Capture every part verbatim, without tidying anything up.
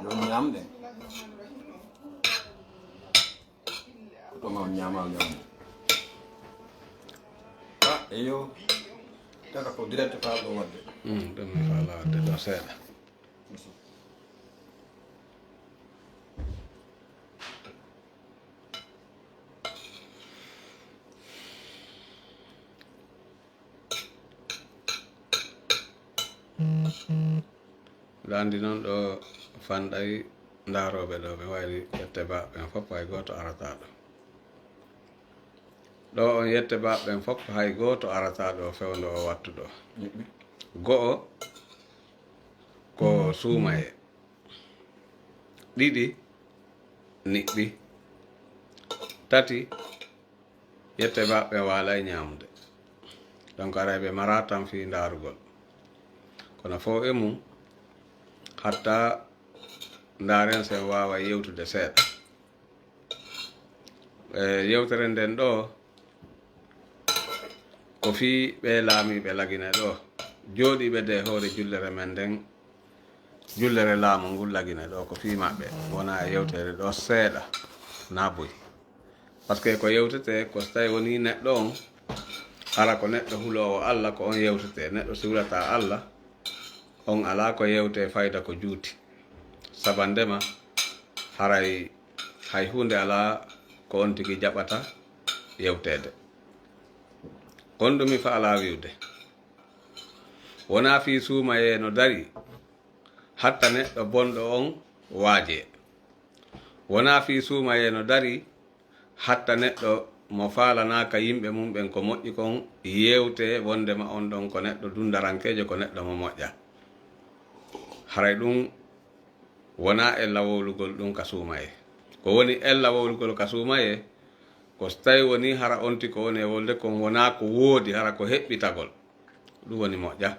Ɗon ñaamɗe. Ɗum on ñaama, ñaama. Ah, eyo. Tata ko direct faa ɗo waɗde. Hmm, ɗum mi faalaa waɗde ɗo seeɗa. Mbiɗa anndi noon ɗo fanɗay ndaarooɓe ɗo, ɓe wayri yette baaɓe ɓen fof, hay gooto arataa ɗo. Ɗo on yette baaɓe ɓen fof, hay gooto arataa ɗo fewndo o wattu ɗo. Go'o ko suumayee. Ɗiɗi niɓɓi. Tati, yette baaɓe ɓe waalay ñaamude. Donc, aray ɓe maraa tan fii ndaarugol. Kono fof e mum, hatta ndaaren si en waawa yewtude seeɗa. E yewtere nden ɗo, ko fii ɓe laamiiɓe Lagine ɗo, jooɗiiɓe de hoore jullere men nden, jullere laamu ngun Lagine ɗo, ko fii maɓɓe. Wona e yewtere ɗo seeɗa, na buy. Parce que ko yewtete, ko so tawi woni neɗɗo on, hara ko neɗɗo huloowo Alla, ko on yewtete. Neɗɗo si hulataa Alla, on alaa ko yewte fayda ko juuti. Sabandema, haray hay huunde alaa ko on tigi jaɓata yewteede. Kon ɗum mi faalaa wi'ude. Wonaa fii suumayee no darii, hatta neɗɗo bonɗo on waajee. Wonaa fii suumayee no darii, hatta neɗɗo mo faalanaaka yimɓe mum ɓen ko moƴƴi kon, yewtee wondema on ɗon ko neɗɗo dundarankeejo, ko neɗɗo mo moƴƴa. Haray ɗum wonaa ella wowlugol ɗum ka suumayee. Ko woni ella wowlugol ka suumayee, ko so tawi woni hara on tigi ko woni e wolde kon wonaa ko woodi, hara ko heɓɓitagol. Ɗum woni moƴƴa.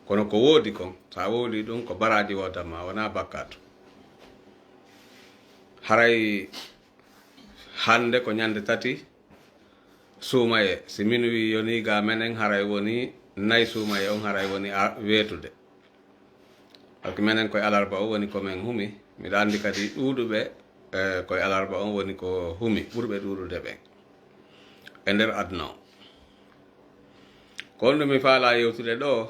Kono ko woodi kon, so a wowlii ɗum, ko baraaji woodan ma, wonaa bakkaatu. Haray hannde ko ñande tati suumayee. Si min wii yonii ga menen, haray woni nay suumayee on, haray woni a-, weetude. Parce que menen koye alarba o woni ko men humi. Miɗa anndi kadi ɗuuɗuɓe, eh, koye alarba on woni ko humi, ɓurɓe ɗuuɗude ɓen e nder aduna o. Ko honɗum mi faalaa yewtude ɗoo?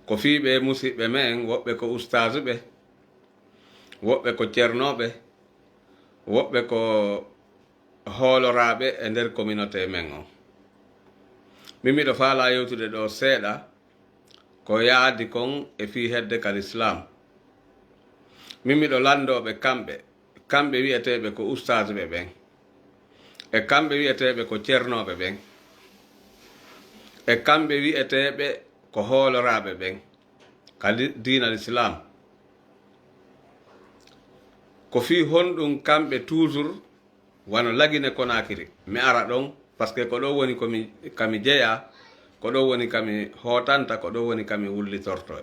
Ko fii ɓee musiɓɓe men, woɓɓe ko ustaazuɓe, woɓɓe ko ceernooɓe, woɓɓe ko hooloraaɓe e nder communauté men on. Min miɗo faalaa yewtude ɗoo seeɗa ko yaadi kon e fii hedde ka lislaam. Min miɗo lanndoo ɓe kamɓe, kamɓe wi'eteeɓe ko ustaazuɓe ɓen, e kamɓe wi'eteeɓe ko ceernooɓe ɓen, e kamɓe wi'eteeɓe ko hooloraaɓe ɓen ka li-, diina lislaam. Ko fii honɗum kamɓe toujours wano Lagine Konaakiri, mi ara ɗon, parce que ko ɗoo woni ko mi, ka mi jeyaa, ko ɗoo woni ka mi hootanta, ko ɗoo woni ka mi wullitorto,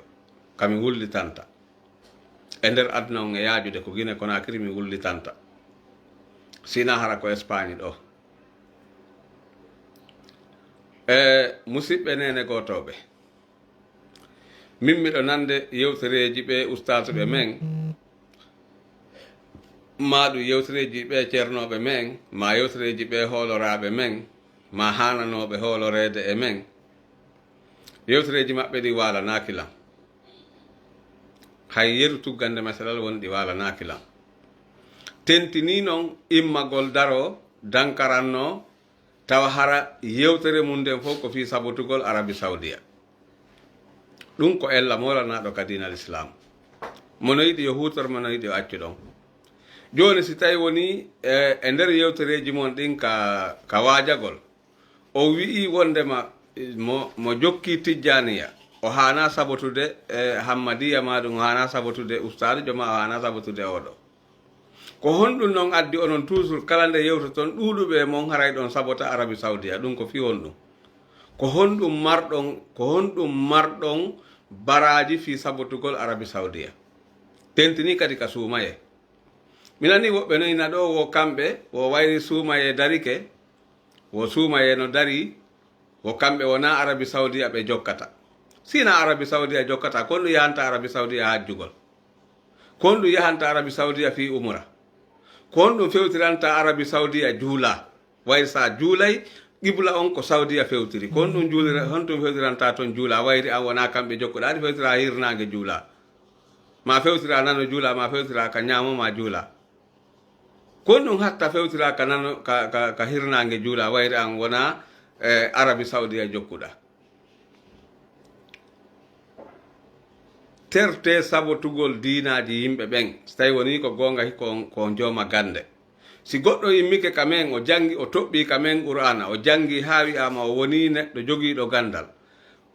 ka mi wullitanta. E nder aduna on e yaajude ko Gine Konaakiri mi wullitanta. Sinaa hara ko Espagne ɗoo. E musiɓɓe neene gootooɓe. Min miɗo nande yewtereeji ɓee ustaasuɓe men, maa ɗum yewtereeji ɓee ceernooɓe men, maa yewtereeji ɓee hooloraaɓe men, maa haananooɓe hooloreede e men. Yewtereeji maɓɓe ɗi waalanaaki lan. Hay yeru tuggande masalal woni ɗi waalanaaki lan. Tentinii non immagol daroo, dankarannoo, tawa hara yewtere mum nden fof ko fii sabotugol Arabi Sawdiya. Ɗum ko ella moolanaaɗo ka diina Lislaam. Mo no yiɗi yo huutor, mo no yiɗi yo accu ɗon. Jooni, si tawi woni, e, e nder yewtereeji mon ɗin ka, ka waajagol, o wi'i wondema, e, mo, mo jokki Tijjaaniya, o haanaa sabotude, e, Hammadiya, maa ɗum o haanaa sabotude ustaadujo, maa o haanaa sabotude oɗo. Ko honɗum non addi onon toujours kala nde yewtoton ɗuuɗuɓe e mon haray ɗon sabota Arabi Sawdiya? Ɗum ko fii honɗum? Ko honɗum marɗon, ko honɗum marɗon baraaji fii sabotugol Arabi Sawdiya? Tentinii kadi ka suumayee. Mi nanii woɓɓe no ina ɗoo wo kamɓe, wo wayri suumayee darike, wo suumayee no darii, wo kamɓe wonaa Arabi Sawdiya ɓe jokkata. Sinaa Arabi Sawdiya jokkata, kon ɗum yahanta Arabi Sawdiya hajjugol. Ko honɗum yahanta Arabi Saudiya fii umura? Ko honɗum fewtiranta Arabi Saudiya juula? Wayri sa juulay, qibla on ko Saudiya fewtiri. Ko honɗum juulira, honɗum fewtiranta ton juula? Wayri an wona kamɓe jokkuɗa, aɗi fewtira hirnaange juula. Ma fewtira nano juula, ma fewtira ka ñaamo ma juula. Ko honɗum hatta fewtira ka nano, ka, ka, ka hirnaange juula, wayri an wona, eh, Arabi Saudiya jokkuɗa. Terte sabotugol diinaaji yimɓe ɓen, si tawi wonii ko goonga, hikko on, ko on jooma gannde. Si goɗɗo immike ka men, o janngi, o toɓɓii ka men Qur'aana, o janngi haa wi'aama o wonii neɗɗo jogiiɗo ganndal.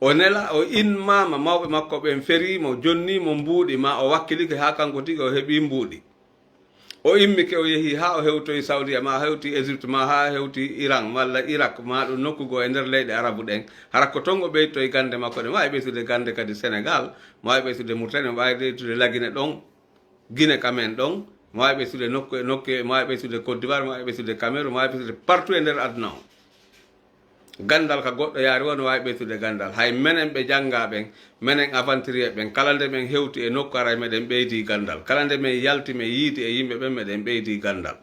O nela, o immaama, mawɓe makko ɓen ferii mo, jonnii mo mbuuɗi, maa o wakkilike haa kanko tigi o heɓii mbuuɗi. O immike, o yehi haa o hewtoyi Saudiya, maa o hewti Égypte, maa haa o hewti Iran, walla Irak, maa ɗum nokku goo e nder leyɗe Arabu ɗen. Hara ko ton o ɓeytoyi gannde makko ɗen. Waawi ɓeytude gannde kadi Senegal, mo waawi ɓeytude Mauritanie, mo waawi ɓeytude Lagine ɗon, Guinée ka men ɗon, mo waawi ɓeytude nokku e nokku, mo waawi ɓeytude Côte d'Ivoire, mo waawi ɓeytude Cameroun, mo waawi ɓeytude partout e nder aduna on. Ganndal ka goɗɗo yaari woo no waawi ɓeytude ganndal. Hay menen ɓe janngaa ɓen, menen aventurier ɓen, kala nde men hewti e nokku, haray meɗen ɓeydii ganndal. Kala nde men yalti, men yiidi e yimɓe ɓen, meɗen ɓeydii ganndal.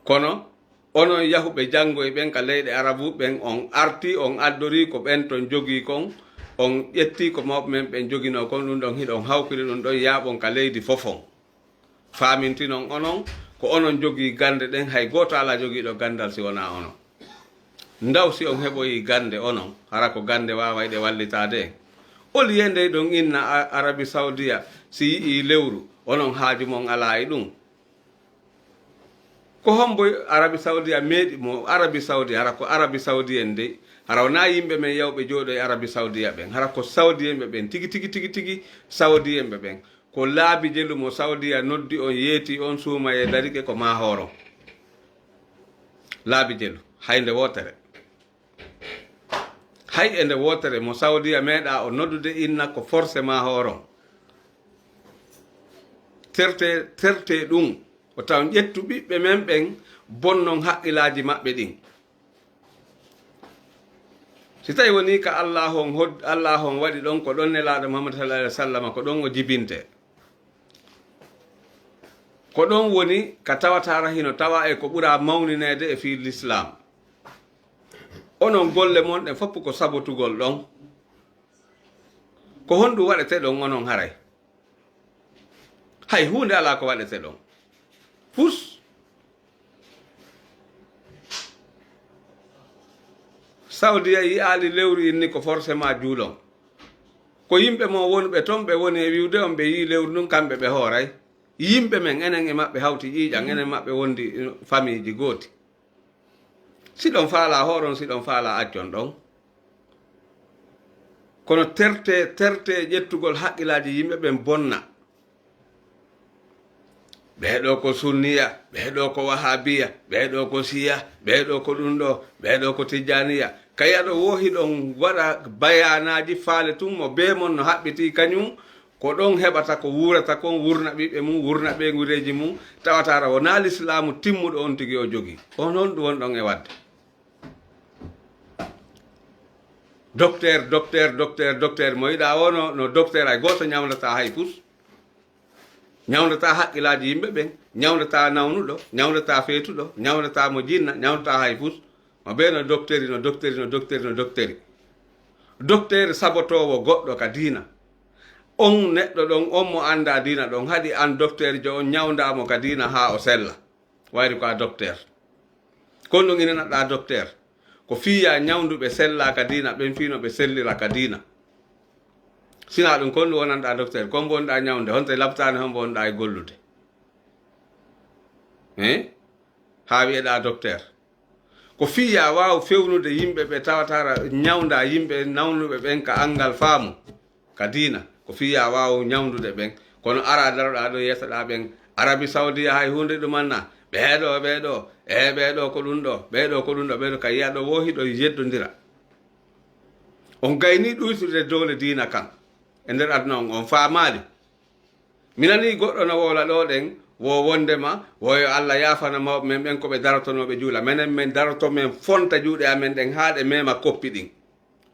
Kono onon yahuɓe janngoy ɓen ka leyɗe Arabu ɓen, on artii, on addorii ko ɓen ton jogii kon, on ƴettii ko mawɓe men ɓen joginoo kon, ɗum ɗon hiɗon hawkiri ɗum ɗon yaaɓon ka leydi fof on. Faamintinon onon, ko onon jogii gannde ɗen, hay gooto alaa jogiiɗo ganndal si wonaa onon. Ndaw si on heɓoyii gannde onon, hara ko gannde waawayɗe wallitaade en. Oli yende ɗon inna A-, Arabi Saudiya, si yi'ii lewru, onon haaju mon alaa e ɗum. Ko hombo Arabi Saudiya meeɗi mo? Arabi Saudiya, hara ko Arabi Saudiya en dey, hara wonaa yimɓe men yawɓe jooɗo e Arabi Saudiya ɓen, hara ko Saudiya ɓe ɓen, tigi, tigi, tigi, tigi Saudiya ɓe ɓen. Ko laabi jelu mo Saudiya noddi on, yeeti on, suumayee darike ko maa hooron. Laabi jelu, hay nde wootere. Hay e nde wootere mo Saudiya meeɗa o noddude inna ko forcément hooron. Terte, terte ɗum, o taw ƴettu ɓiɓɓe men ɓen, bonnon haqqilaaji maɓɓe ɗin. Si tawi wonii ka Allaahu on hod-, Allaahu on waɗi ɗon ko ɗon Nelaaɗo Muhammad sallallahu alaihi wasallam, ko ɗon o jibinte. Ko ɗon woni ka tawataara hino tawa e ko ɓura mawnineede e fii Lislaam. Onon golle mon ɗen fof ko sabotugol ɗon. Ko honɗum waɗete ɗon onon haray? Hay huunde alaa ko waɗete ɗon. Fus. Saudiya yi'aali lewru inni ko forcément juulon. Ko yimɓe mon wonɓe ton ɓe woni e wi'ude on ɓe yi'i lewru ndun, kamɓe ɓe hooray. Yimɓe men, enen e maɓɓe hawti ƴiiƴan, enen e maɓɓe wondi, eh, famiiji gooti. Si ɗon faalaa hooron, si ɗon faalaa accon ɗon. Kono terte, terte ƴettugol haqqilaaji yimɓe ɓen bonna. Ɓee ɗoo ko sunniya, ɓee ɗoo ko wahabiya, ɓee ɗoo ko siya, ɓee ɗoo ko ɗum ɗoo, ɓee ɗoo ko tijjaniya. Kay aɗo woo hiɗon waɗa bayaanaaji faale tun mo bee mon no haɓɓitii kañum, ko ɗon heɓata ko wuurata kon, wurna ɓiɓɓe mum, wurna ɓeynguureeji mum, tawata ara wonaa lislaamu timmuɗo on tigi o jogii. On honɗum wonɗon e waɗde? Docteur, docteur, docteur, docteur, mo yiɗaa o no, no docteur, hay gooto ñawndataa hay fus. Ñawndataa haqqilaaji yimɓe ɓen, ñawndataa nawnuɗo, ñawndataa feetuɗo, ñawndataa mo jinna, ñawndataa hay fus. Mo bee no docteur, no docteur, no docteur, no docteur. Docteur sabotoowo goɗɗo ka diina. On neɗɗo ɗon, on mo anndaa diina ɗon, haɗi an docteur jo on ñawndaa mo ka diina haa o sella. Wayri ko a docteur. Kon ɗum ina naɗɗa docteur. Ko fiya ñawnduɓe sellaa ka diina, ɓen fii no ɓe sellira ka diina. Sinaa ɗum, kon ɗum wonanɗa docteur, kon mbo wonɗa ñawnde, honto e laptaane, hombo wonɗa e gollude? Hein? Haa wi'eɗa docteur. Ko fiya waaw fewnude yimɓe ɓe tawatara ñawnda yimɓe nawnuɓe ɓen ka anngal faamu. Ka diina, ko fii yo a waawu ñawndude ɓen. Kono ara daroɗaa ɗo yeesoɗaa ɓen, Arabi Saudiya hay huunde ɗumanna. Ɓee ɗoo, ɓee ɗoo, e ɓee ɗoo ko ɗum ɗoo, ɓee ɗoo ko ɗum ɗoo, ɓee ɗoo ka yi'aa ɗoo woo hiɗo yeddondira. On gaynii ɗuytude doole diina kan e nder aduna on, on faamaali. Mi nanii goɗɗo no wowla ɗoo ɗen, wo wondema, wo yo Allah yaafana mawɓe men ɓen ko ɓe darotonooɓe juula. Menen men daroto men fonta juuɗe amen ɗen haa ɗe mema koppi ɗin.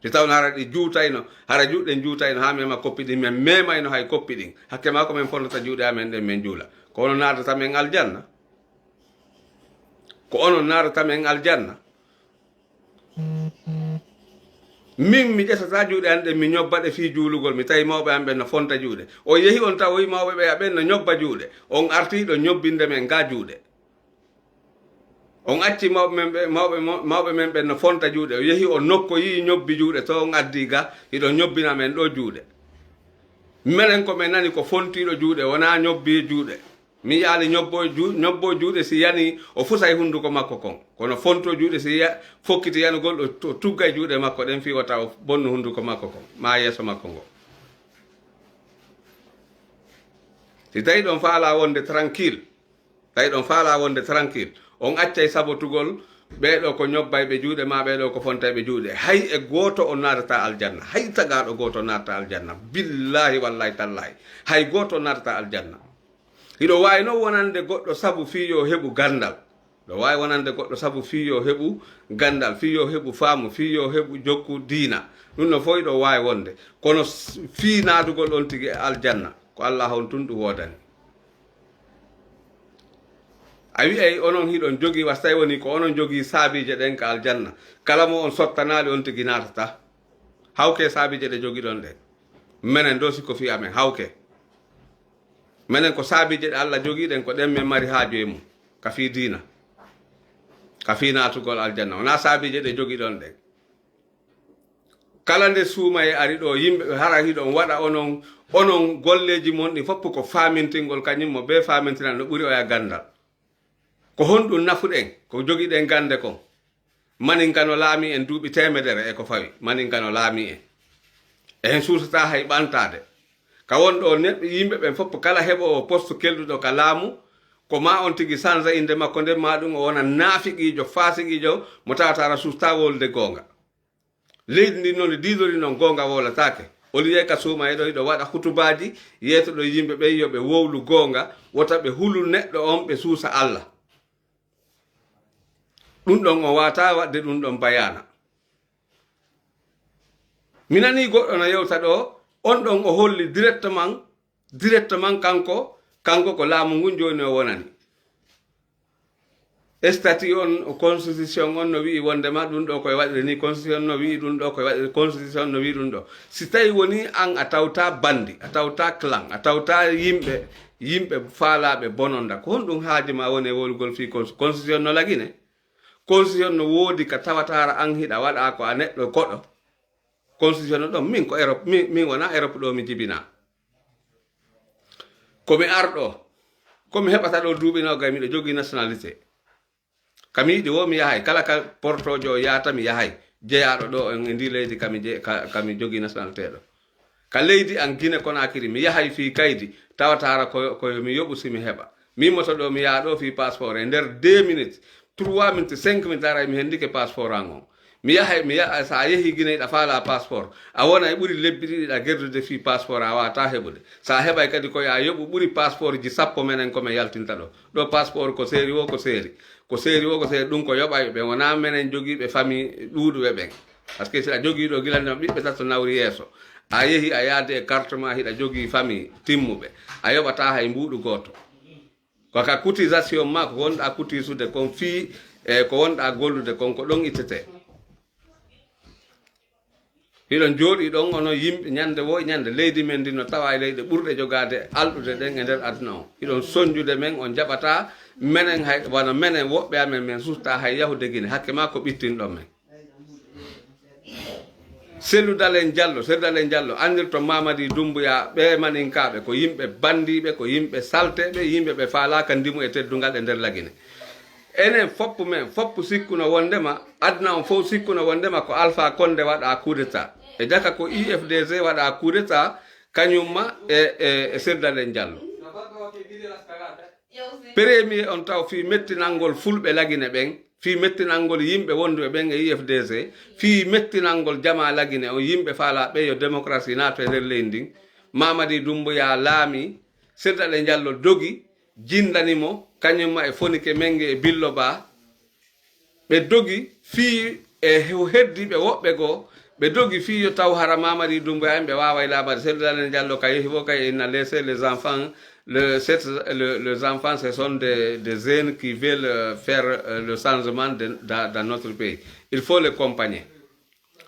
Si tawno hara ɗi juutayno, hara juuɗe ɗen juutayno haa mema koppi ɗin, men memayno hay koppi ɗin. Hakke maa ko men fondata juuɗe amen ɗen men juula. Ko onon naatata men aljanna? Ko onon naatata men aljanna? Min mi ƴetata juuɗe an ɗen, mi ñobba ɗe fii juulugol, mi tawi mawɓe an ɓen no fonta juuɗe. On yehi on tawoyi mawɓe ɓe ɓen no ñobba juuɗe. On arti ɗo ñobbinde men ga juuɗe. On acci mawɓe men ɓe, mawɓe mo-, mawɓe men ɓen no fonta juuɗe. O yehi o nokkoyi ñobbi juuɗe to on addi ga, hiɗo ñobbina men ɗo juuɗe. Menen ko men nani ko fontiiɗo juuɗe, wonaa ñobbi juuɗe. Mi yaali ñobbo ju-, ñobbo juuɗe si yani o fusay hunduko makko kon. Kono fonto juuɗe si ya-, fokkiti yanugol o tu-, tuggay juuɗe makko ɗen fii wata o bonnu hunduko makko kon, maa yeeso makko ngo. Si tawi ɗon faala wonde tranquille, tawi ɗon faala wonde tranquille, on accay sabotugol ɓee ɗo ko ñobbay ɓe juuɗe maa ɓee ɗo ko fontay ɓe juuɗe. Hay e gooto on naatata aljanna. Hay tagaaɗo gooto naatata aljanna. Billaahi wallaahi tallaahi. Hay gooto on naatata aljanna. Hiɗo waawi non wonande goɗɗo sabu fii yo heɓu ganndal. Hiɗo waawi wonande goɗɗo sabu fii yo heɓu ganndal, fii yo heɓu faamu, fii yo heɓu jokku diina. Ɗum no fof hiɗo waawi wonde. Kono s-, fii naatugol on tigi e aljanna, ko Allah on tun ɗum woodani. A wi'ay onon hiɗon jogii, wasi tawi woni ko onon jogii saabiije ɗen ka aljanna. Kala mo on sottanaali on tigi naatata. Hawke saabiije ɗe jogiɗon ɗen. Menen ɗo si ko fii amen, hawke. Menen ko saabiije ɗe Allah jogii ɗen, ko ɗen men mari haaju e mum. Ka fii diina. Ka fii naatugol aljanna. Wonaa saabiije ɗe jogiɗon ɗen. Kala nde suumaye ari ɗo, yimɓe ɓe hara hiɗon waɗa onon, onon golleeji mon ɗin fof ko faamintingol, kañum mo bee faamintinan no ɓuri oya ganndal. Ko honɗum nafuɗen ko jogiɗen gannde kon? Maninka no laamii en duuɓi teemedere e ko fawi. Maninka no laamii en. E hen suusataa hay ɓantaade. Ka won ɗo neɗɗo, yimɓe ɓen fof, kala heɓoowo poste kelɗuɗo ka laamu, ko maa on tigi sansa innde makko nden, maa ɗum o wona naafiqiijo, faasiqiijo, mo tawata hara suusataa wowlude goonga. Leydi ndin noon, ndi diidori noon, goonga wowlataake. Au lieu ka suumaye ɗo, hiɗo waɗa hutubaaji, yeetoɗo yimɓe ɓen yo ɓe wowlu goonga, wota ɓe hulu neɗɗo on, ɓe suusa Allah. Ɗum ɗon o waawataa waɗde ɗum ɗon bayaana. Mi nanii goɗɗo no yewta ɗo, on ɗon o holli directement, directement kanko, kanko ko laamu ngun jooni o wonani. Statut on, constitution on no wi'i wondema ɗum ɗo koye waɗire ni, constitution no wi'i ɗum ɗo koye waɗire, constitution no wi'i ɗum ɗo. Si tawi woni an a tawta bandi, a tawta clan, a tawta yimɓe, yimɓe faalaɓe bononda, ko honɗum haaji ma woni e wolugol fii cons-, constitution no lagine? Constitution no woodi ka tawata hara an hiɗa waɗa ko a neɗɗo koɗo. Constitution no ɗon, min ko Europe, min, min wona Europe ɗo mi jibina. Ko mi arɗo, ko mi heɓata ɗo duuɓi noogay, miɗo jogii nationalité. Ka mi yiɗi wo mi yahay, kala ka portoojo o yaata mi yahay. Jeyaaɗo ɗo en e ndi leydi ka mi je-, ka, ka mi jogii nationalité ɗo. Ka leydi an Guinée Conakry, mi yahay fii kaydi, tawata hara ko, ko yo mi yoɓu si mi heɓa. Mi immoto ɗo, mi yaha ɗo fii passeport e nder deux minutes, trois minutes, cinq minutes, haray mi hendike passeport an on. Mi yahay, mi yaha, sa yehi Guinée, hiɗa faala passeport, a wona e ɓuri lebbi ɗiɗi hiɗa gerdude fii passeport, a waata heɓude. Sa heɓay kadi ko ya yoɓu ɓuri passeport ji sappo menen ko men yaltinta ɗo. Ɗo passeport ko seeri wo, ko seeri. Ko seeri wo, ko seeri. Ɗum ko yoɓay ɓe wona menen jogiiɓe famille ɗuuɗuɓe ɓen. Parce que si a jogii ɗo gila ndema ɓiɓɓe tato nawri yeeso, a yehi a yaade e carte ma, hiɗa jogii famille timmuɓe, a yoɓata hay mbuuɗu gooto. Ko ka cotisation ma, ko wonɗa cotisude kon fii, e ko wonɗa gollude kon, ko ɗon ittete. Hiɗon jooɗi ɗon onon yimɓe, ñande wo e ñande leydi men ndi no tawa e leyɗe ɓurɗe jogaade alɗude ɗen e nder aduna on. Hiɗon sonjude men, on jaɓata menen hay, wano menen woɓɓe amen, men susta hay yahude Gine, hakke ma ko ɓittinɗon men. Sellu Dalen Jallo, Sellu Dalen Jallo, anndirto Mamadi Dumbuya, ɓe Maninkaaɓe ko yimɓe bandiiɓe, ko yimɓe salteeɓe, yimɓe ɓe faalaaka ndimu e teddungal e nder Lagine. Enen foppu men, foppu sikkuno wondema, aduna on fof sikkuno wondema ko Alpha Condé waɗa coup d'état. E jaka ko I F D G waɗa coup d'état, kañumma e, e, e Sellu Dalen Jallo. Premier on taw fii mettinangol fulɓe Lagine ɓen, fii mettinangol yimɓe wonduɓe ɓen e I F D G, fii mettinangol jamaa Lagine on, yimɓe faalaa ɓe yo démocratie naatu e nder leydi ndin. Mamadi Dumbuya laami, Sellu Dalen Jallo dogi, jindani mo, kañumma e Fonike Menge e Billo Ba. Ɓe dogi fii e hew-, heddiiɓe woɓɓe goo, Ɓe dogi fii yo taw hara Mamadi Doumbouya en ɓe waaway laaɓade. Seydou Dalein Diallo ka yehi fof kay, il a laissé les enfants, le, cette, le, les enfants, ce sont des, des jeunes qui veulent euh, faire euh, le changement de, dans, dans notre pays. Il faut les accompagner.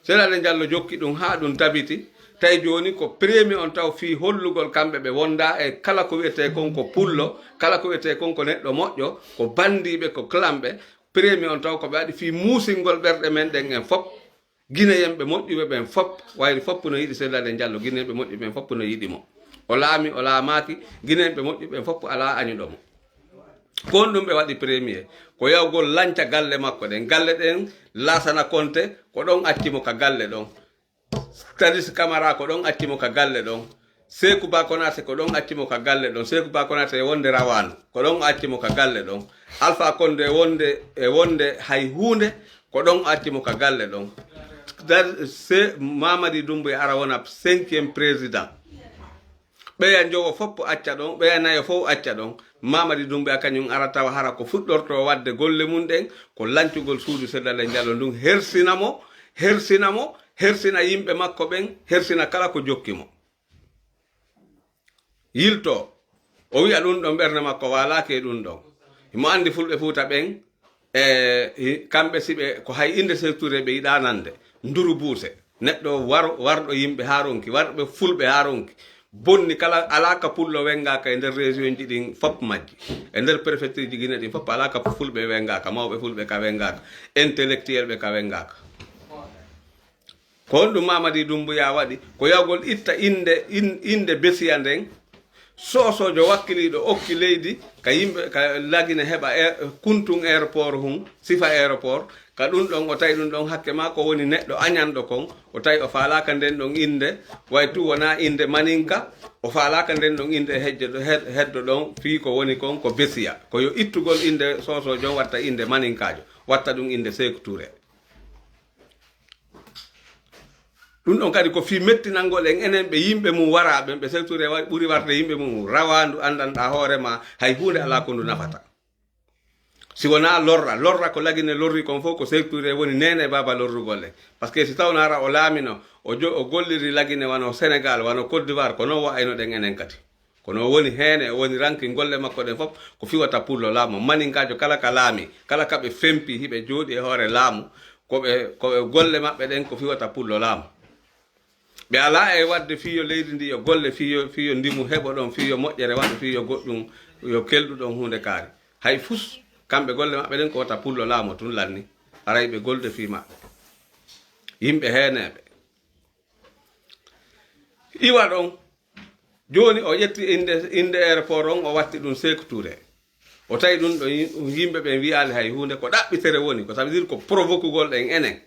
Seydou Dalein Diallo jokki ɗum haa ɗum tabiti. Tawi jooni ko premier on taw fii hollugol kamɓe ɓe wonda e kala ko wiyetee kon ko pullo, kala ko wiyetee kon ko neɗɗo moƴƴo, ko banndiiɓe, ko klamɓe. Premier on taw ko ɓe waɗi fii muusingol ɓerɗe men ɗen en fof. Guinéen ɓe moƴƴuɓe ɓen fof, wayri fof no yiɗi Seydou Dalein Diallo, Guinéen ɓe moƴƴuɓe ɓen fof no yiɗi mo. O laami, o laamaaki, Guinéen ɓe moƴƴuɓe ɓen fof alaa añuɗo mo. Ko on ɗum ɓe waɗi premier, ko yawgol lanca galle makko ɗen. Galle ɗen, Laasana Konte, ko ɗon acci mo ka galle ɗon. Tadis Camara, ko ɗon acci mo ka galle ɗon. Seeku Ba Konaté, ko ɗon acci mo ka galle ɗon. Seeku Ba Konaté e wonde rawaandu, ko ɗon o acci mo ka galle ɗon. Alpha Condé e wonde, e wonde hay huunde, ko ɗon o acci mo ka galle ɗon. Dar-, se Mamadi Doumbouya ara wona cinquième président. Ɓeya njowo fof acca ɗon, ɓeya nayo fof acca ɗon. Mamadi Doumbouya kañum ara tawa hara ko fuɗɗortoo waɗde golle mum ɗen, ko lancugol suudu Seydou Dalein Diallo ndun, hersina mo, hersina mo, hersina yimɓe makko ɓen, hersina kala ko jokki mo. Yilto, o wi'a ɗum ɗon ɓernde makko waalaaki e ɗum ɗon. Himo anndi Fulɓe Fuuta ɓen, e hi-, kamɓe si ɓe, ko hay innde Seeku Tuure ɓe yiɗaa nande, nduru buuse. Neɗɗo war-, warɗo yimɓe haa ronki, warɓe Fulɓe haa ronki. Bonni kala, alaa ka pullo wenngaaka e nder région ji ɗin fof majji. E nder préfecture ji Guinée ɗin fof, alaa ka Fulɓe wenngaaka, mawɓe Fulɓe ka wenngaaka, intellectuel ɓe ka wenngaaka. Ko honɗum Mamadi Doumbouya waɗi? Ko yawgol itta innde, in-, innde Besiya nden, soosoojo wakkiliiɗo okki leydi ka yimɓe, ka Lagine heɓa air-, Kuntun aéroport hun, sifa aéroport, ka ɗum ɗon o tawi ɗum ɗon hakke maa ko woni neɗɗo añanɗo kon, o tawi o faalaaka nden ɗon innde, way tun wonaa innde maninka, o faalaaka nden ɗon innde hejjo ɗo, hed-, heddo ɗon, fii ko woni kon ko Besiya. Ko yo ittugol innde soosoojo on watta innde maninkaajo, watta ɗum innde Seeku Tuure. Ɗum ɗon kadi ko fii mettinangol en enen ɓe yimɓe mum waraaɓe, ɓe Seeku Tuure wa-, ɓuri warde yimɓe mum rawaandu, anndanɗaa hoore maa, hay huunde alaa ko ndu nafata. Si wonaa lorra, lorra ko Lagine lorri kon fof, ko Seeku Tuure woni neene e baaba lorrugol en. Parce que si tawnaara o laamino, o jo-, o golliri Lagine wano Sénégal, wano Côte d'Ivoire, ko non wa'aynoɗen enen kadi. Kono o woni heen, o woni ranki golle makko ɗen fof, ko fii wata pullo laamu. Maninkaajo kala ka laami, kala ka ɓe fempi, hiɓe jooɗi e hoore laamu, ko ɓe, ko ɓe golle maɓɓe ɗen, ko fii wata pullo laamu. Ɓe alaa e waɗde fii yo leydi ndi yo golle, fii yo, fii yo ndimu heɓo ɗon, fii yo moƴƴere waɗo, fii yo goɗɗum, yo kelɗu ɗon huunde kaari. Hay fus, kamɓe golle maɓɓe ɗen ko wata pullo laamu tun lanni. Aray ɓe golde fii maɓɓe. Yimɓe heeneeɓe. Iwa ɗon, jooni o ƴetti innde, innde aéroport on, o watti ɗum Seeku Tuure. O tawi ɗum ɗo yim-, yimɓe ɓen wiyaali hay huunde, ko ɗaɓɓitere woni, ko ça veut dire ko provokugol ɗen enen.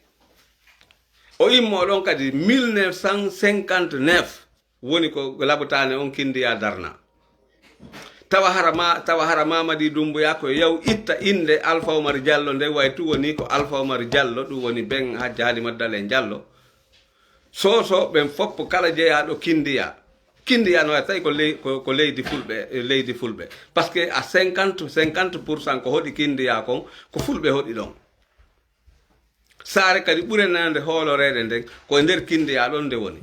O immoo ɗon kadi mille neuf cent cinquante-neuf woni ko labutaane on Kindiya darna. Tawa hara ma-, tawa hara Mamadi Doumbouya ko yaw itta innde Alpha Oumar Diallo nden, way tun woni ko Alpha Oumar Diallo, ɗum woni ben Hajja Halimata Dalein Diallo. Soso ɓen fof kala jeyaaɗo Kindiya. Kindiya no tawi ko ley-, ko, ko leydi Fulɓe, leydi Fulɓe. Parce que à cinquante, cinquante pour cent ko hoɗi Kindiya kon, ko Fulɓe hoɗi ɗon. Saare kadi ɓurenande hooloreede nden, ko e nder Kindiya ɗon nde woni.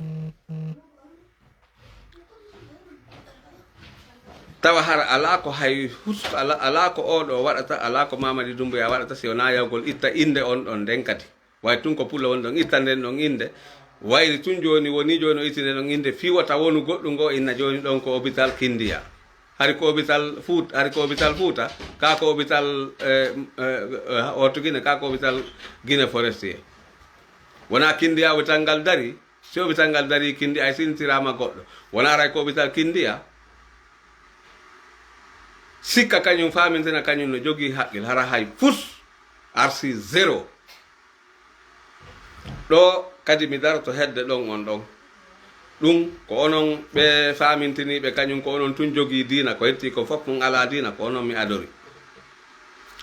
Tawa hara alaa ko hay hus-, alaa, alaa ko oo ɗoo waɗata, alaa ko Mamadi Doumbouya waɗata, si wonaa yawgol itta innde on ɗon nden kadi. Way tun ko pullo woni ɗon, itta nden ɗon innde. Wayri tun jooni, woni jooni o itti nden ɗon innde, fii wota wonu goɗɗum ngo inna jooni ɗon ko hôpital Kindiya. Hari ko hôpital Fuut-, hari ko hôpital Fuuta, kaa ko hôpital, eh, eh, eh, Haute Guinée, kaa ko hôpital Guinée Forestier. Wonaa Kindiya hôpital ngal darii, si hôpital ngal darii Kindiya, ay sintiraama goɗɗo. Wonaa aray ko hôpital Kindiya. Sikka kañum, faamintina kañum no jogii haqqil, hara hay fus, arsi zéro. Ɗo kadi mi daroto hedde ɗon on ɗon. Ɗum ko onon ɓe faamintiniiɓe, kañum ko onon tun jogii diina, ko hetti ko fof ɗum alaa diina, ko onon mi adori.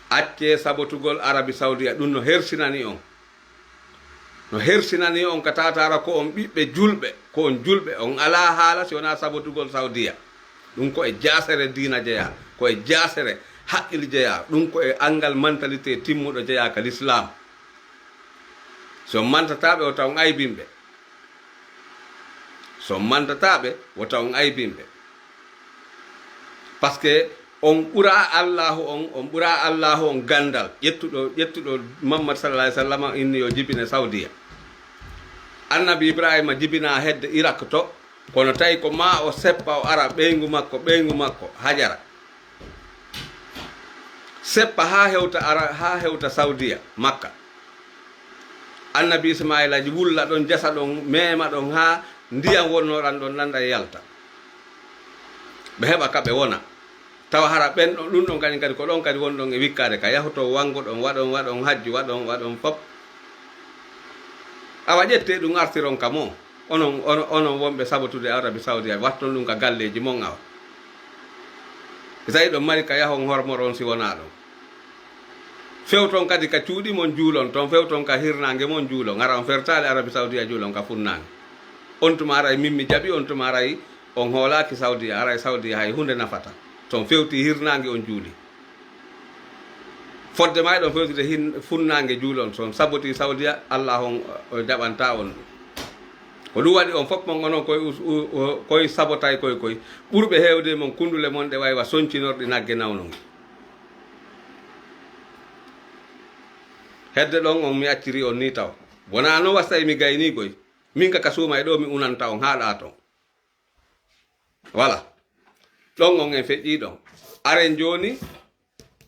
Accee sabotugol Arabi Sawdiya, ɗum no hersinani on. No hersinani on ka taataara ko on ɓiɓɓe julɓe, ko on julɓe, on alaa haala si wonaa sabotugol Sawdiya. Ɗum ko e jaasere diina jeyaa, ko e jaasere haqqil jeyaa, ɗum ko e anngal mentalité timmuɗo jeyaa ka l'islam. Si on mantataa ɓe, wota on aybin ɓe. Si on mantataa ɓe, wota on aybin ɓe. Parce que on ɓuraa Allaahu on, on ɓuraa Allaahu on ganndal. Ƴettuɗo, ƴettuɗo Muhammad sallallahu alaihi wasallam inni yo jibine Saudiya. Annabi Ibrahima jibinaa hedde Irak to, kono tawi ko maa o seppa o ara ɓeyngu makko, ɓeyngu makko, Hajara. Seppa haa hewta ara, haa hewta Saudiya, Makka. Annabi Ismaila wulla ɗon, jasa ɗon, meema ɗon, haa ndiyam wonno ɗan ɗon, ɗan ɗan yalta. Ɓe heɓa ka ɓe wona. Tawa hara ɓen ɗon, ɗun ɗon kañum kadi, ko ɗon kadi won ɗon e wikkaade ka yahoto, wango ɗon, waɗon, waɗon hajju, waɗon, waɗon fop. Awa ƴette ɗum artiron ka mo. Onon, onon, onon wonɓe sabotude Arabi Saudi, watton ɗum ka galleeji mon awa. Si tawi ɗon mari ka yahon hormoron si wonaa ɗon. Fewton kadi ka cuuɗi mon juulon ton, fewton ka hirnaange mon juulon. Hara on fertaali Arabi Saudi a juulon ka funnaange. On tuma aray min mi jaɓi, on tuma aray on hoolaaki Saudi, aray Saudi hay hunde nafata. So on fewti hirnaange on juuli. Fodde ma eɗon fewtude hin funnaange juulon, so on saboti Saudiya, Allah on, o jaɓanta on ɗum. Ko ɗum waɗi on fof mon onon koye us-, u-, u-, koye sabotay koye koye. Ɓurɓe heewde mon kundule mon ɗe waywa sonncinorɗi nagge nawnugi. Hedde ɗon on mi acciri on ni taw. Wonaa noon wastay mi gayni goy. Min ka ka suuma e ɗo mi unanta on haaɗa ton. Voilà. Ɗon on en feƴƴi ɗon. Aren jooni,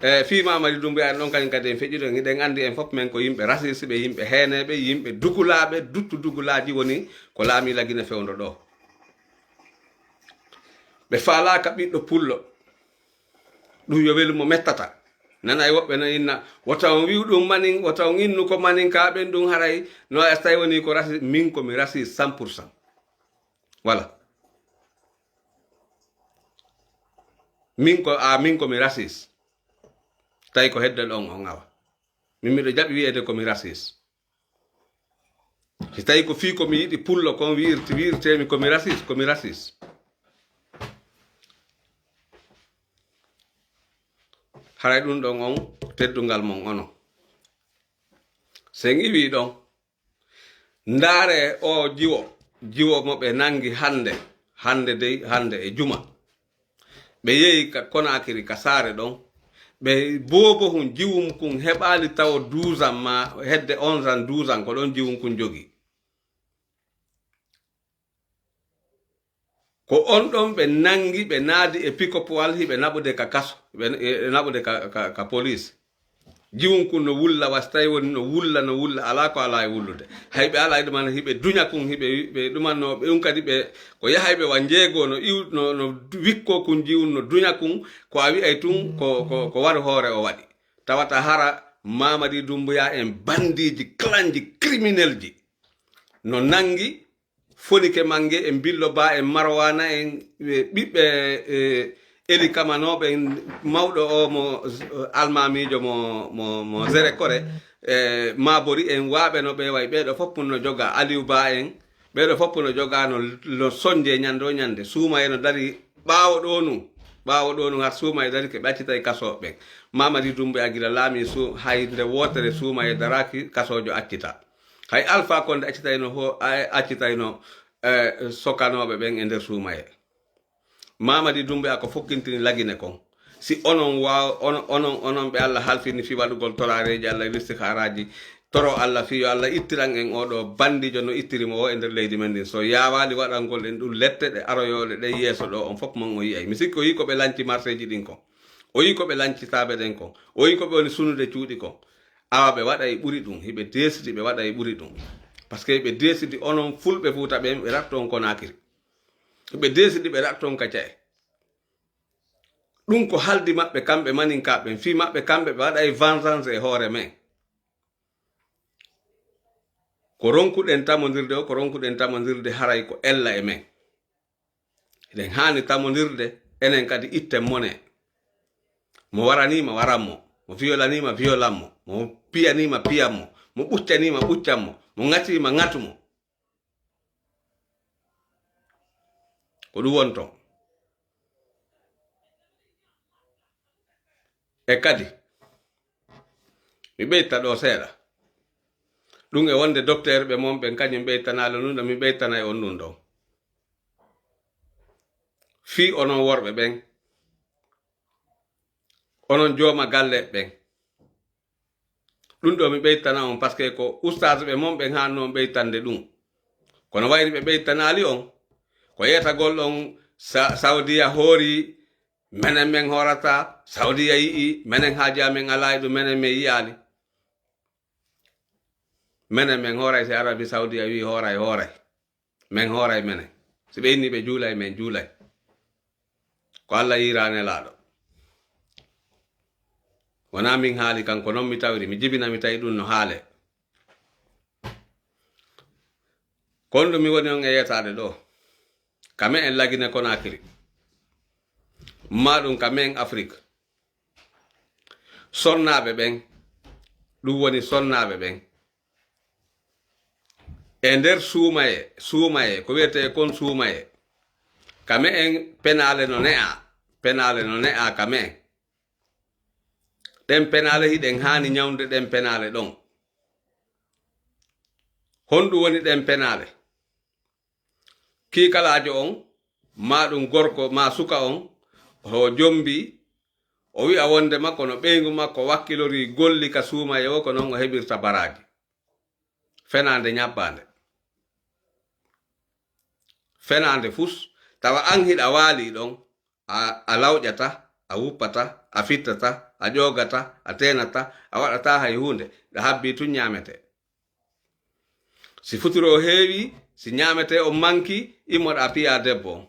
e fii Mamadi Doumbouya en ɗon kañum kadi en feƴƴi ɗon. Hiɗen anndi en fof men ko yimɓe raciste ɓe, yimɓe heeneeɓe, yimɓe dugulaaɓe, duttu dugulaaji woni ko laami Lagine fewndo ɗo. Ɓe faalaaka ɓiɗɗo pullo. Ɗum yo welu mo mettata. Nanay woɓɓe no inna, wota on wi'u ɗum manin, wota on innu ko manin ka ɓen ɗum haray, no a tawi woni ko raciste, min ko mi raciste cent pour cent. Voilà. Min ko, a, min ko mi raciste. Tawi ko hedde ɗon on awa. Min miɗo jaɓi wi'eede ko mi raciste. Si tawi ko fii ko mi yiɗi pullo kon wi'irti, wi'irtemi ko mi raciste, ko mi raciste. Haray ɗum ɗon on teddungal mon onon. Sen iwi ɗon, ndaare o jiwo, jiwo mo ɓe nangi hande, hande dey, hande e juma. Ɓe yehi ka Konakiri, ka saare ɗon. Ɓe boobo hun jiwum kun heɓaali tawo douze ans ma hedde onze ans, douze ans, ko ɗon jiwum kun jogi. Ko on ɗon ɓe nangi, ɓe naadi e pick-up wal, hiɓe naɓude ka kaso, ɓe, e, naɓude ka, ka, ka police. Jiwum kun no wulla, wasi tawi woni no wulla, no wulla, alaa ko alaa e wullude. Hay ɓe alaa e ɗuman, hiɓe duña kun, hiɓe, ɓe ɗuman no, ɓe ɗum kadi ɓe, ko yahay ɓe wa njeego, no iw-, no, no wikkoo kun jiwum, no duña kun, ko a wi'ay tun, ko, ko, ko waru hoore o waɗi. Tawata hara Mamadi Doumbouya en bandiiji, klanji, criminelji. No nangi, Fonike Mange en, Billo Ba en, Marwana en, e ɓiɓɓe, e, Eli Kamanooɓe en, mawɗo o mo, eh, almaamiijo mo, mo, mo Zere Kore, e Mabori en, waaɓe no ɓe wayi, ɓeeɗo fof no joga, Aliou Ba en, ɓeeɗo fof no joga no, no sonje ñande o ñande. Suumaye no dari ɓaawo ɗo nun, ɓaawo ɗo nun har Suumaye dari ke ɓe accitay kasooɓe ɓen. Mamadi Doumbouya gila laami su-, hay nde wootere Suumaye daraaki kasoojo accita. Hay Alpha Condé accitayno ho-, a-, accitayno, eh, sokanooɓe ɓen e nder Suumaye. Mamadi Doumbouya ko fokkintini Lagine kon. Si onon waaw-, onon, onon, onon ɓe Allah halfini fii waɗugol toraareeji Allah e listihaaraaji, toro Allah fii yo Allah ittiran en oo ɗoo bandiijo no ittiri mo o e nder leydi men ndin. So yaawaali waɗangol en ɗum lette ɗe aroyooɗe ɗe yeeso ɗoo, on fof mon o yi'ay. Mi sikki o yii ko ɓe lanci marseeji ɗin kon. O yii ko ɓe lanci saabe ɗen kon. O yii ko ɓe woni sunude cuuɗi kon. Awa ɓe waɗay ɓuri ɗum, hiɓe deesidi ɓe waɗay ɓuri ɗum. Parce que ɓe deesidi onon fulɓe Fuuta ɓen, ɓe ratto on Konakiri. Ɓe deesidi ɓe ratto on Kaca'e. Ɗum ko haldi maɓɓe kamɓe maninkaaɓe ɓen, fii maɓɓe kamɓe ɓe waɗay vengeance e hoore men. Ko ronkuɗen tamondirde o, ko ronkuɗen tamondirde haray ko ella e men. Eɗen haani tamondirde, enen kadi itten mone. Mo waraniima, waran mo. Mo violanima, violan mo. Mo piyaniima, piyan mo. Mo ɓuccaniima, ɓuccan mo. Mo ŋatiima, ŋatu mo. Ko ɗum woni toon. E kadi, mi ɓeyta ɗo seeɗa. Ɗum e wonde dokteer ɓe mon ɓen, kañum ɓeytanaali on ɗum ɗo, mi ɓeytanay on ɗum ɗon. Fii onon worɓe ɓen, onon jooma galle ɓen. Ɗum ɗo mi ɓeytana on, parce que ko ustaas ɓe mon ɓen haanno on ɓeytande ɗum. Kono wayri ɓe ɓeytanaali on, ko yeetagol on Sa-, Saudiya hoori, menen men hoorata, Saudiya yi'i, menen haaju amen alaa e ɗum, menen men yi'aali. Menen men hooray, si Arabi Saudiya wi'i hooray, hooray. Men hooray menen. Si ɓe inni ɓe juulay, men juulay. Ko Alla yi'ira Nelaaɗo. Wonaa min haali kan, ko non mi tawiri, mi jibina mi tawi ɗum no haale. Kon ɗum mi woni on e yeetaade ɗo. Ka me'en Lagine Konakiri. Maa ɗum ka me'en Afrik. Sonnaaɓe ɓen, ɗum woni sonnaaɓe ɓen. E nder suumaye, suumaye, ko wiyetee kon suumaye. Ka me'en penaale no ne'aa, penaale no ne'aa ka me'en. Ɗen penaale hiɗen haani ñawnude ɗen penaale ɗon. Honɗum woni ɗen penaale? Kiikalaajo on, maa ɗum gorko, maa suka on, o jombi, o wi'a wonde makko no ɓeyngu makko wakkilorii golli ka suumaye o, ko non o heɓirta baraaji. Fenaande ñabbaande. Fenaande fus, tawa an hiɗa waalii ɗon, a, a lawƴata, a wuppata, a fittata, a ƴoogata, a teenata, a waɗata hay huunde, ɗa habbii tun ñaametee. Si futuro o heewi, si ñaametee on manki, immoɗaa piyaa debbo on.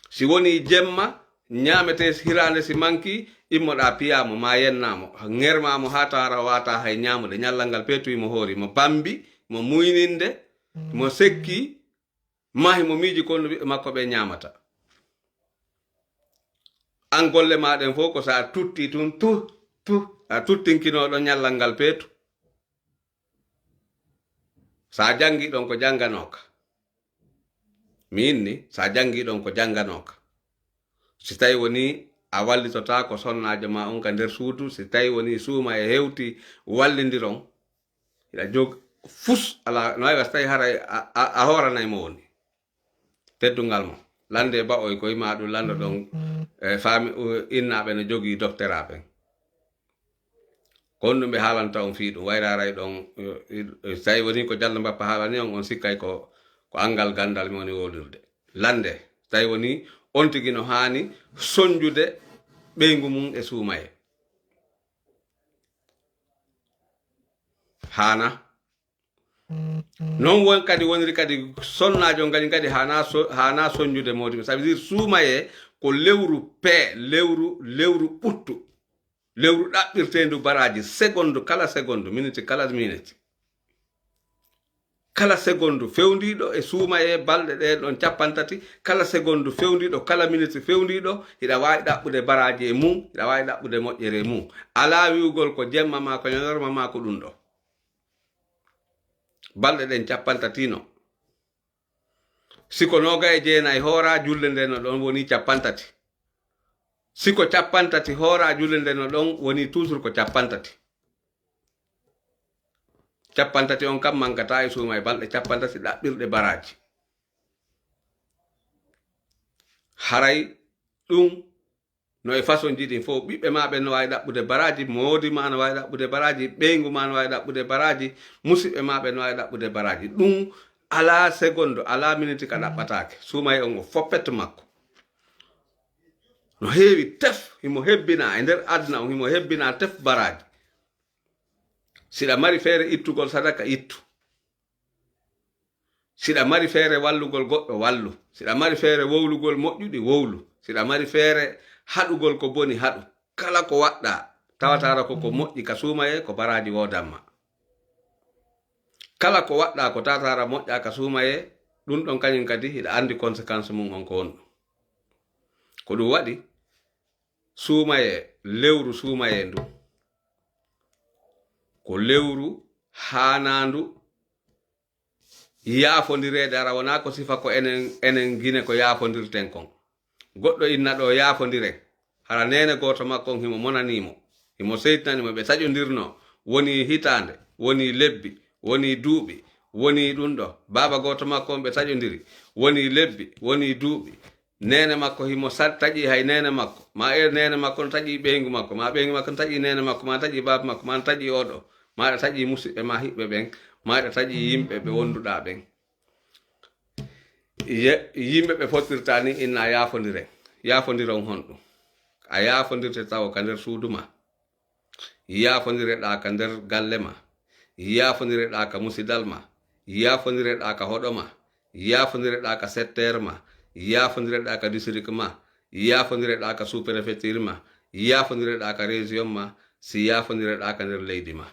Si wonii jemma, ñaametee hiraande si manki, immoɗaa piyaa mo, maa yennaa mo, ŋermaa mo haa tawara o waataa hay ñaamude. Ñallal ngal peetu himo hoori, mo bambi, mo muyninde, mo sekki, maa himo miiji ko honno ɓiɓɓe makko ɓe ñaamata. An golle maa ɗen fow ko sa tutti tun, tu, tu, a tuttinkinoo ɗon ñallal ngal peetu. Sa janngi ɗon ko jannganooka. Mi inni, sa janngi ɗon ko jannganooka. Si tawi woni a wallitotaako sonnaajo maa on ka nder suudu, si tawi woni suumaye hewti wallindiron, hiɗa jog fus, ala no wawi so tawi haray a, a, a hooranay mo woni. Teddungal mo. Lande ba'oy koy ma ɗum lando ɗon, e faami, u-, innaaɓe no jogii doctorat ɓen. Ko honɗum ɓe haalanta on fii ɗum? Wayraray ɗon, e, e, so tawi woni ko Jallo Mbappa haalani on, on sikkay ko, ko anngal ganndal mi woni wowlirde. Lande, so tawi woni on tigi no haani sonjude ɓeyngu mum e suumaye. Haana. Non won kadi woniri kadi sonnaajo on kadi, kadi haana so-, haana sonjude moodi. Ça veut dire suumaye ko lewru pee, lewru, lewru ɓuttu. Lewru ɗaɓɓirteendu baraaji, seconde kala seconde, minute kala minute. Kala seconde fewndiiɗo e suumaye balɗe ɗe ɗon cappanɗe tati, kala seconde fewndiiɗo, kala minute fewndiiɗo, hiɗa waawi ɗaɓɓude baraaji e mum, hiɗa waawi ɗaɓɓude moƴƴere e mum. Alaa wi'ugol ko jemma maa, ko ñalorma maa, ko ɗum ɗo. Balɗe ɗen cappanɗe tati no. Si ko noogay e jeenay hoora, julde nde no ɗon woni cappanɗe tati. Si ko cappanɗe tati hoora, julde nde no ɗon woni toujours ko cappanɗe tati. Cappanɗe tati on kam mankataa e suuma e balɗe cappanɗe tati ɗaɓɓirɗe baraaji. Haray ɗum no e façon ji ɗin fof, ɓiɓɓe ma ɓen no waawi ɗaɓɓude baraaji, moodi ma no waawi ɗaɓɓude baraaji, ɓeyngu ma no waawi ɗaɓɓude baraaji, musiɓɓe ma ɓen no waawi ɗaɓɓude baraaji. Ɗum alaa seconde, alaa minute ka ɗaɓɓataake. Suumay on o foppet makko. No heewi tef, himo hebbina e nder aduna on, himo hebbina tef baraaji. Siɗa mari feere ittugol sadaka, ittu. Siɗa mari feere wallugol goɗɗo, wallu. Siɗa mari feere wowlugol moƴƴuɗi, wowlu. Siɗa mari feere haɗugol ko boni, haɗu. Kala ko waɗɗa, tawataara ko ko moƴƴi ka suumaye, ko baraaji woodan ma. Kala ko waɗɗa ko tawataara moƴƴa ka suumaye, ɗum ɗon kañum kadi hiɗa anndi conséquence mum on ko honɗum. Ko ɗum waɗi, suumaye, lewru suumaye ndu, ko lewru haanaandu yaafondireede, hara wonaa ko sifa ko enen, enen Gine ko yaafondirten kon. Goɗɗo inna ɗo yaafondiren, hara neene gooto makko on himo monanii mo, himo seytinani mo, ɓe taƴondirnoo, woni hitaande. wonii lebbi, wonii duuɓi, wonii ɗum ɗo. Baaba gooto makko on ɓe taƴondiri, wonii lebbi, wonii duuɓi. Neene makko himo sa-, taƴi hay neene makko, ma e neene makko no taƴi ɓeyngu makko, ma ɓeyngu makko no taƴi neene makko, ma taƴi baaba makko, ma no taƴi oɗo, ma ɗa taƴi musiɓɓe ma hiɓɓe ɓen, ma ɗa taƴi yimɓe ɓe wonduɗaa ɓen. Ye-, yimɓe ɓe fottirta ni inna a yaafondiren. Yaafondiron honɗum? A yaafondirte tawo ka nder suudu ma. Yaafondireɗaa ka nder galle ma. Yaafondireɗaa ka musidal ma. Yaafondireɗaa ka hoɗo ma. Yaafondireɗaa ka secteur ma. Yaafondireɗaa ka district ma. Yaafondireɗaa ka sous-préfecture ma. Yaafondireɗaa ka région ma. Si yaafondireɗaa ka nder leydi ma.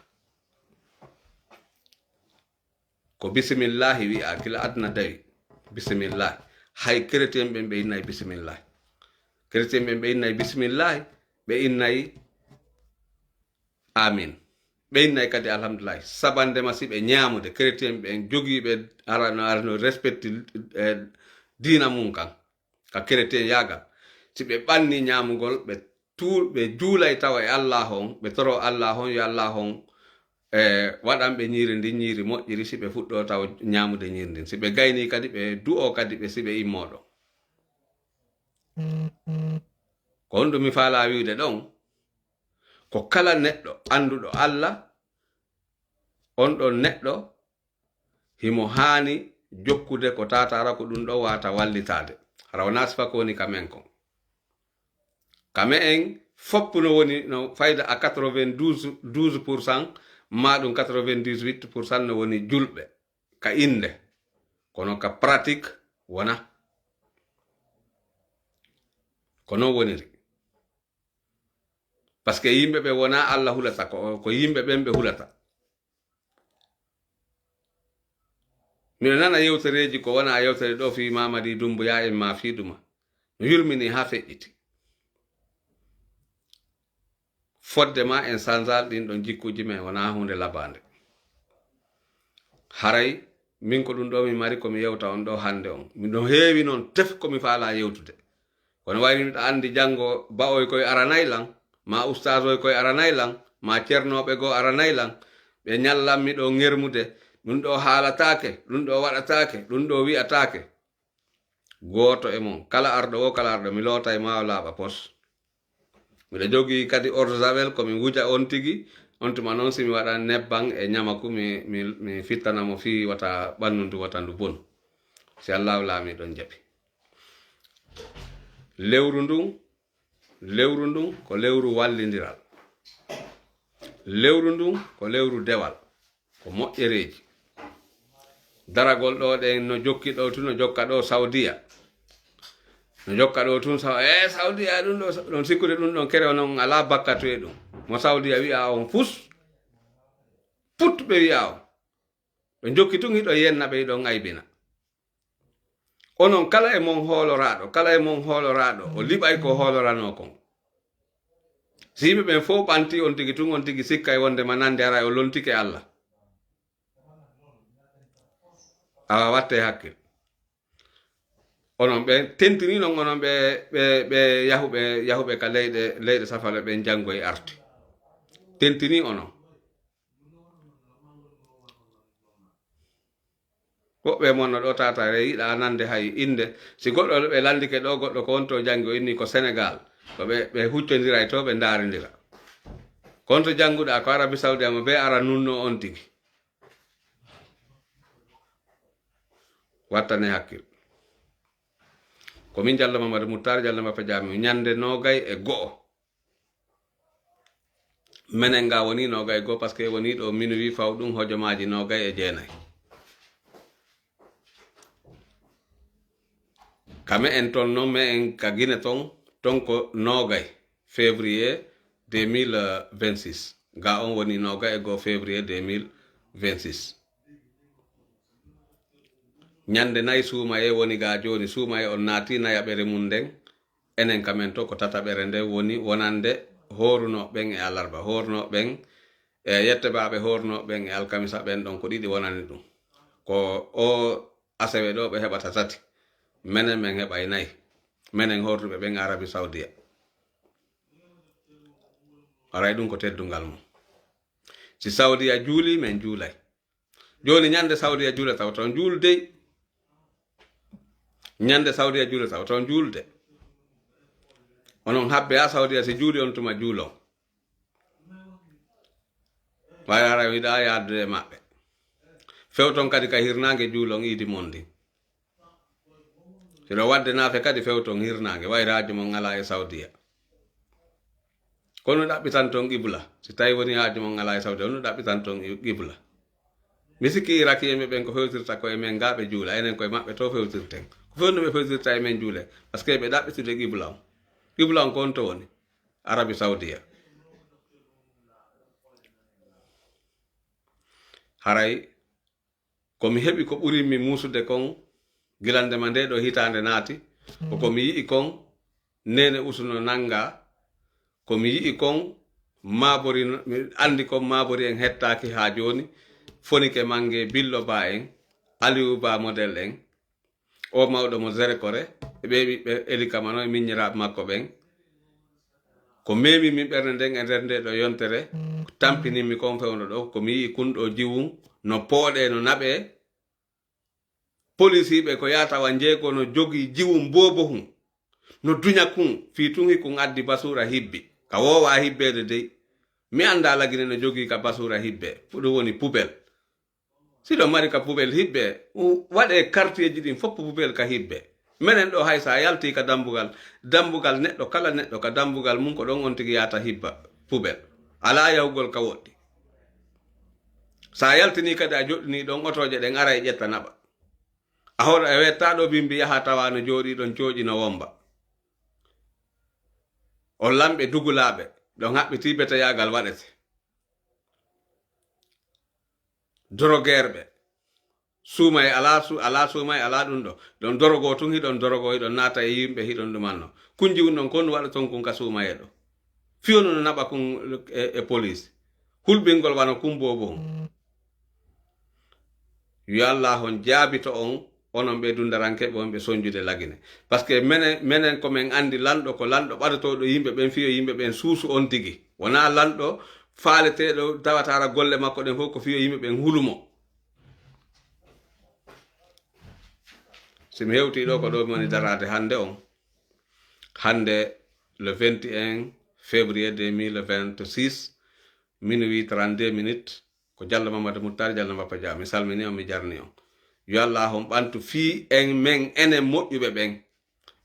Ko bisimillahi wi'a gila aduna dawi. Bisimillahi. Hay chrétien ɓen ɓe innay bisimillahi. Chrétien ɓen ɓe innay bisimillahi, ɓe innay amin. Ɓe innay kadi alhamdulillahi. Sabande ma si ɓe ñaamude, chrétien ɓen jogiiɓe arano, arano respecti, eh, diina mum kan. Ka chrétien yaagal. Si ɓe ɓanni ñaamugol, ɓe tu-, ɓe juulay tawa e Allah on, ɓe toro Allah on, yo Allah on, e, waɗan ɓe ñiiri ndin, ñiiri moƴƴiri, si ɓe fuɗɗo tawa ñaamude ñiiri ndin. Si ɓe gayni kadi, ɓe du'o kadi ɓe si ɓe immoɗo. Ko honɗum mi faalaa wi'ude ɗon? Ko kala neɗɗo annduɗo Allah, on ɗon neɗɗo himo haani jokkude ko taataara ko ɗum ɗo waata wallitaade. Hara wonaa sifa ko woni ka men kon. Ka me'en fof no woni no fayda à quatre-vingt-douze, douze pour cent, maa ɗum quatre-vingt-dix-huit pour cent no woni julɓe ka innde. Kono ka pratique wona. Ko non woniri. Parce que yimɓe ɓe wona Allah hulata, ko, ko yimɓe ɓen ɓe hulata. Miɗo nana yewtereeji ko wona yewtere ɗo fii Mamadi Dumbuya en maa fii ɗuma. No yurmini haa feƴƴiti. Fodde ma en sanzal ɗin ɗon jikkuuji men wona huunde labaande. Haray min ko ɗum ɗo mi mari ko mi yewta on ɗo hannde on. Miɗo heewi non tef ko mi faalaa yewtude. Kono wayri miɗo anndi janngo ba'oy koy aranay lan, maa ustaasoy koy aranay lan, maa cernooɓe goo aranay lan. Ɓe ñallan mi ɗo ŋermude, ɗum ɗo haalataake, ɗum ɗo waɗataake, ɗum ɗo wi'ataake. Gooto e mon, kala arɗo woo, kala arɗo, mi lootay maa o laaɓa pos. Miɗo jogii kadi eau de javel ko mi wuja on tigi, on tuma noon si mi waɗa nebban e ñamaku, mi, mi, mi fittana mo fii wata ɓanndu ndu, wata ndu bonu. Si Allaahu laamiiɗo jaɓi. Lewru ndun, lewru ndun ko lewru wallindiral. Lewru ndun ko lewru dewal. Ko moƴƴereeji. Daragol ɗo ɗen no jokki ɗo tun, no jokka ɗo Saudiya. No jokka ɗo tun, Sa-, e Saudiya ɗum ɗo, ɗon sikkude ɗum ɗon kere onon alaa bakkatu e ɗum. Mo Saudiya wi'a on fus, put ɓe wi'a on. Ɓe jokki tun hiɗo yenna ɓe hiɗon aybina. Onon kala e mon hooloraaɗo, kala e mon hooloraaɗo, o liɓay ko hooloranoo kon. Si yimɓe ɓen fow ɓanti on tigi tun, on tigi sikkay wonde ma nande aray o lontike Allah. Awa watte hakkil. Onon ɓe tentini non, onon ɓe, ɓe, ɓe yahuɓe, yahuɓe ka leyɗe, leyɗe safale ɓen janngoy arti. Tentini onon. Woɓɓe mon no ɗo tata re yiɗa nande hay innde. Si goɗɗo ɓe landike ɗo goɗɗo ko on to janngi, o inni ko Senegal. Ko ɓe, ɓe huccondiray to ɓe ndarindira. Ko on to jannguɗa ko Arabi Saudi ama be ara nunno on tigi. Wattane hakkil. Ko min Jallo Mamadou Moutar Jallo Mbappe Jami, ñande nogay e go'o. Menen nga woni nogay e go'o, parce que woni ɗo minuit faw ɗum hojomaaji nogay e jeenay. Ka me'en ton non, me'en ka Gine ton, ton ko nogay février deux mille vingt-six. Ga on woni nogay e go'o février deux mille vingt-six. Ñande nay suumaye woni ga jooni, suumaye on naati nayaɓere mum nden. Enen ka men to ko tataɓere nde woni wonande hoorunooɓe ɓen e alarba, hoorunooɓe ɓen e yetteɓaaɓe, hoorunooɓe ɓen e alkamisa, ɓen ɗon ko ɗiɗi wonani ɗum. Ko o asewe ɗo ɓe heɓata tati. Menen men heɓay nay. Menen hoorduɓe ɓen Arabi Saudiya. Haray ɗum ko teddungal mum. Si Saudiya juuli, men juulay. Jooni ñande Saudiya juulata, o taw juulde. Ñande Saudiya juulata, o taw juulde. Onon habbe haa Saudiya si juuli on tuma juulon. Waawi ara wiɗa yaadude e maɓɓe. Fewton kadi ka hirnaange juulon iidi mon ndin. Hiɗo waɗde naafe kadi fewton hirnaange, wayre haaju mon alaa e Saudiya. Kono ɗaɓɓitan ton qibla. Si tawi woni haaju mon alaa e Saudiya, kono ɗaɓɓitan ton qibla. Mi sikki Iraki en ɓen ko fewtirta ko e men ga ɓe juula, enen koye maɓɓe to fewtirten. Ko fewndo ɓe fewtirta e men juule, parce que ɓe ɗaɓɓitude qibla on. Qibla on ko on to woni? Arabi Saudiya. Haray ko mi heɓi ko ɓuri mi muusude kon, gilande ma nde ɗo hitaande naati, ko ko mi yi'i kon, nene usuno nanga, ko mi yi'i kon, maabori, mi andi kon maabori en hettaaki haa jooni, Fonike Mange, Billo Ba en, Aliou Ba model en, o mawɗo mo Zerekore, e ɓe ɓiɓɓe Eli Kamano e miññiraaɓe makko ɓen. Ko memi min ɓernde nden e nder nde ɗo yontere, ko tampinimmi kon fewndo ɗo, ko mi yi'i kun ɗo jiwun no pooɗe, no naɓe. Polisiiɓe ko yaata wa njeego no jogii jiwun boobohun, no duña kun, fii tun hikun addi basuura hibbi. Ka woowa hibbeede dey, mi anndaa Lagine no jogii ka basuura hibbe, ko ɗum woni pubel. Si ɗon mari ka pubel hibbe, u-, waɗee kartiyeeji ɗin fof pubel ka hibbe. Menen ɗo hay sa yalti ka dambugal, dambugal neɗɗo, kala neɗɗo ka dambugal mum ko ɗon on tigi yaata hibba pubel. Alaa yahugol ka woɗɗi. Sa yaltini kadi a joɗɗini ɗon otooje ɗen ara e ƴetta naɓa. A hoɗo e wetta ɗo bimbi yaha tawa no jooɗi ɗon cooƴi no womba. On lamɓe dugulaaɓe, ɗon haɓɓiti beteyaagal waɗete. Dorogeerɓe, suumay alaa su-, alaa suumay alaa ɗum ɗo. Ɗon dorogo tun hiɗon dorogo, hiɗon naata e yimɓe, hiɗon ɗumanno. Kunji wun ɗon kon waɗa ton kun ka suumaye ɗo. Fiyono no naɓa kun e, e police. Hulɓingol wano kun boobon. Yo Allah on jaabito on, onon ɓe dundaranke ɓe on ɓe sonjude Lagine. Parce que menen, menen ko men andi lanɗo, ko lanɗo ɓadotooɗo yimɓe ɓen, fiyo yimɓe ɓen suusu on tigi. Wonaa lanɗo faaleteeɗo tawataara golle makko ɗen fof ko fiyo yimɓe ɓen hulumo. Si mi hewtii ɗo ko ɗo mi woni daraade hannde on. Hannde le vingt et un février deux mille vingt-six, minuit trente-deux minutes, ko Jallo Mamadou Moutar, Jallo Mbappa Dia. Mi salmini on, mi jarni on. Yo Allah on ɓantu fii en men enen moƴƴuɓe ɓen.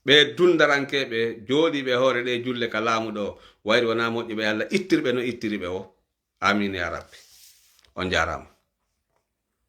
Ɓe dundarankeeɓe jooɗiiɓe hoore ɗe julle ka laamu ɗo, wayri wonaa moƴƴuɓe, Allah ittirɓe no ittiri ɓe o. Amiin ya Rabbi. On jaaraama.